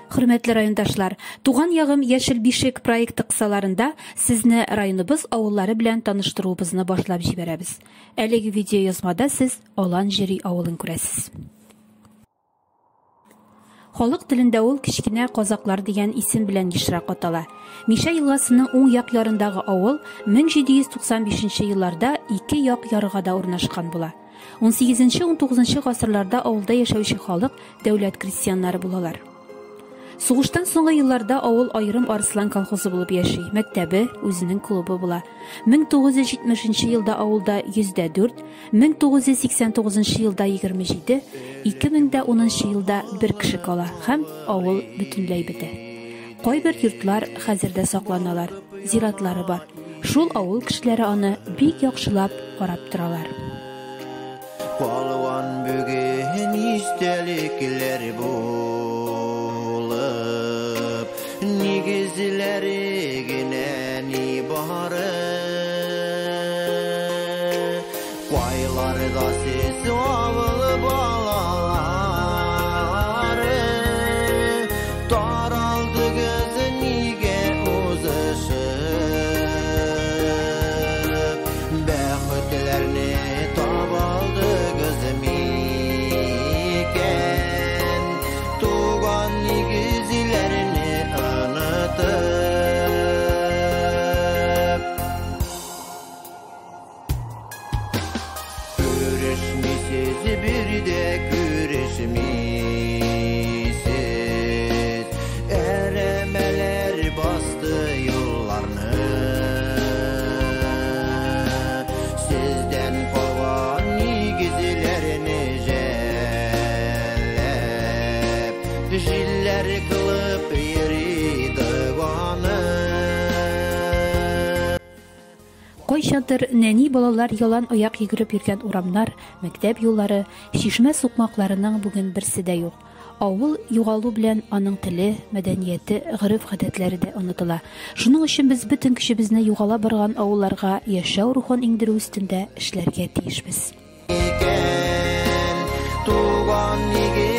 Хөрмәтле райондашлар, Туган ягым Яшел бишек проекты кысаларында сезне районыбыз авыллары белән таныштыруыбызны башлап җибәрәбез. Әлеге видеоязмада сез Алан Җөри авылын күрәсез. Халык телендә ул Кечкенә Казаклар дигән исем белән ешрак атала. Мишә елгасының уң як ярындагы авыл 1795 нче елларда ике як ярга да урнашкан була. Унсигезенче-унтугызынчы гасырларда авылда яшәүче халык дәүләт крестьяннары булалар. Сугыштан соңгы елларда авыл аерым Арыслан колхозы булып яши, мәктәбе, үзенең клубы була. 1970 нче елда авылда 104, 1989 нчы елда 27, 2010 нчы елда бер кеше кала һәм авыл бөтенләй бетә. Кайбер йортлар хәзер дә сакланалар, зиратлары бар. Шул авыл кешеләре аны бик яхшылап карап торалар. Калган бүген истәлекләр булып, Нигезләре генә ни бары. Кайларда сез, авыл балалары, Таралдыгыз нигә узышып? Бәхетләрне табалдыгыз микән, Туган нигезләрне онытып? Күрешмисез, бер дә күрешмисез, Әрәмәләр басты юлларны. Сездән калган нигезләрне жәлләп, Җилләр кылып йөри доганы. Кайчандыр нәни балалар ялан аяк йөгереп йөргән урамнар, мәктәп юллары, чишмә сукмакларының бүген берсе дә юк. Авыл югалу белән аның теле, мәдәнияте, гореф-гадәтләре дә онытыла. Шуның өчен без бөтен көчебезне югала барган авылларга яшәү рухын иңдерү өстендә эшләргә тиешбез. Икән туган нигез.